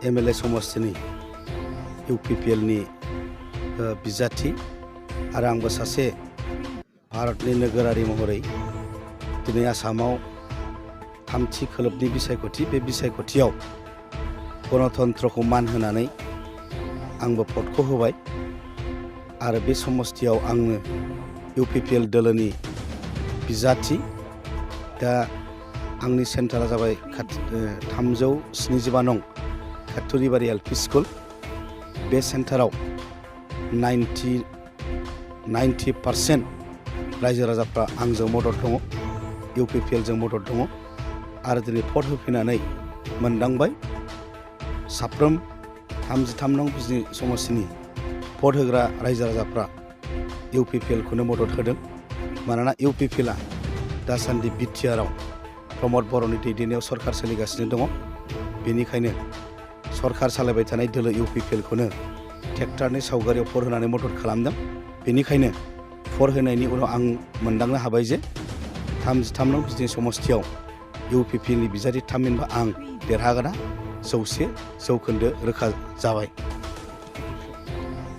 MLA समस्तिनि इउपिपिएलनि बिजाथि आरो आंबो सासे भारतनि नोगोरारि महरै दिनै आसामाव थामथि खोलोबनि बिसायख'थि बे बिसायख'थियाव गणतन्त्रखौ मान होनानै आंबो भ'टखौ होबाय आरो बे समस्तियाव आंनो इउपिपिएल दोलोनि बिजाथि दा आंनि सेन्टारा जाबाय 375 नं खाथुरिबारि एलपि स्कुल बे सेन्टाराव 90% रायजो राजाफ्रा आंजों मदद दङ इउपिपिएलजों मदद दङ आरो दिनै भ'ट होफैनानै मोनदांबाय साफ्रोम 33 नं बिजनि समस्तिनि भ'ट होग्रा रायजो राजाफ्रा इउपिपिएलखौनो मदद होदों मानोना इउपिपिएलआ दासान्दि बिटिआरआव प्रमद बर'नि दैदेननायाव सरकार सोलिगासिनो दङ बेनिखायनो सरकार सालायबाय थानाय दोलो इउपिपिएलखौनो ट्रेक्टरनि सावगारियाव भ'ट होनानै मदद खालामदों बेनिखायनो भ'ट होनायनि उनाव आं मोनदांनो हाबाय जे 33 नं बिजनि समस्तियाव इउपिपिएलनि बिजाथि थामहिनबा आं देरहागोना 100% रोखा जाबाय।